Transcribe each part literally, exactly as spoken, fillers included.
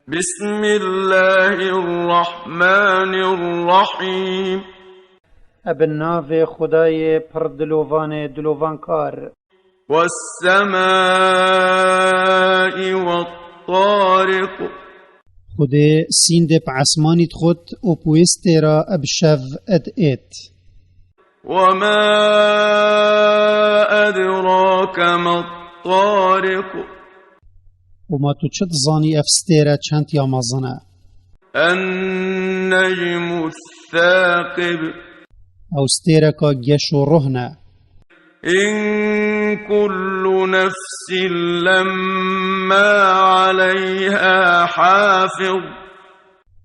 بسم الله الرحمن الرحيم. Ebe navê Xwedayê pir dilovanê dilovankar. والسماء والطارق. Xwedê sîndê bi esmanî dixwit û bi wê stêra bi şev ed êt. وما أدراك ما الطارق. Û ma tu çi dizanî ev stêre çend ya mezin e? النجم الثاقب. Ew stêreka geş û ruh ne. إن كل نفس لما عليها حافظ.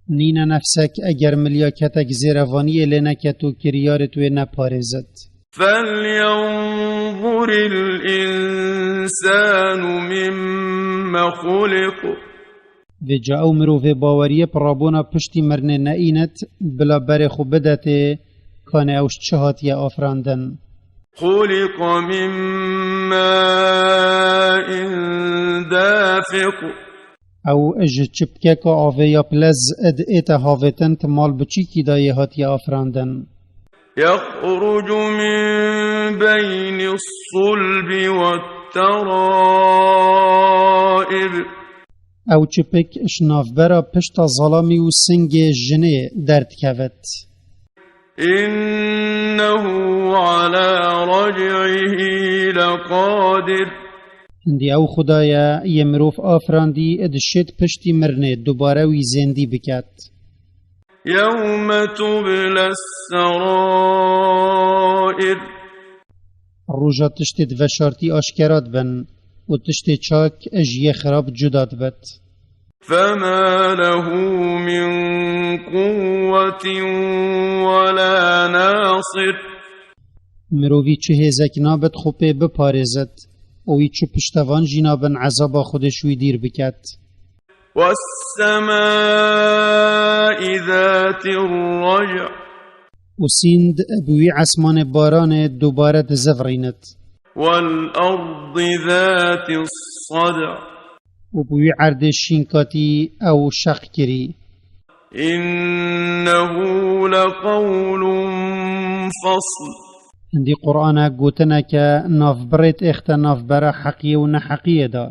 Nîne nefsek eger milyaketek zêrevaniyê lê neket û kiryarê wê neparêzit. فلينظر الإنسان مم خلق. Vêca ew mirovê baweriyê pirabûna piştî mirinê neînit, bila berê xwe bidetê, kanê ew ji çi hatiye afirandin. خلق من ماء دافق. Ew ji çipkeka avê ya pilez ed ête havêtin, ti mal bi çîkî dayê hatiye afirandin. يخرج من بين الصلب والترائب. Ew çipik ji navbera pişta zalamî û singê jinê derdikevit. إنه على رجعه لقادر. Hindî ew Xuda ye, yê mirov afirandî, dişêt piştî mirinê dubare wî zêndî biket. يوم تبلى السرائر. Roja tiştê di veşartî aşkera dibin û tiştê çak ji yê xirab cuda dibit. فما له من قوة ولا ناصر. Mirovî çi hêzek nabit xwe pê biparêzit û wî çi piştevan jî nabin ezaba Xwedê ji wî dîr biket. والسماء ذات الرجع. Û sînd bi wî esmanê baranê dubare dizivirînit. والأرض ذات الصدع. Û bi wî erdê şînkatî ew şeq kirî. إنه لقول فصل. Hindî Qur'ana gotineke navbirêt êxte navbera heqiyê û neheqiyê de.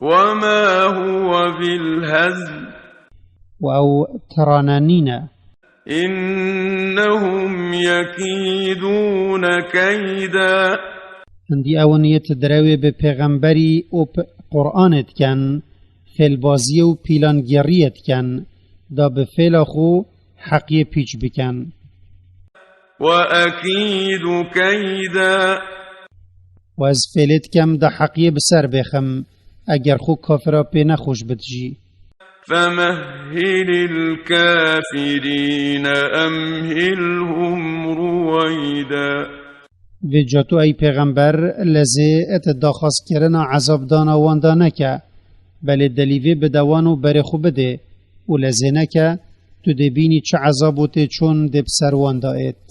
وما هو بالهزل. Û ew tirane nîne. إنهم يكيدون كيدا. Hindî ew in yê ti direwê bi pêxemberî û bi Qur'anê dikin, fêlbaziyê û pîlangêriyê dikin, da bi fêla xwe heqiyê pîç bikin. وأكيد كيدا. Û ez fêlê dikim da heqiyê bi ser bêxim, eger xwe kafira pê nexweş bit jî. فمهل الكافرين أمهلهم رويدا. Vêca tu ey pêxember, lezê et daxwazkirina ezabdana wan da neke, belê delîvê bide wan û berê xwe bidê û lezê neke, tu dê bînî çi ezab û têçûn dê bi ser wan da êt.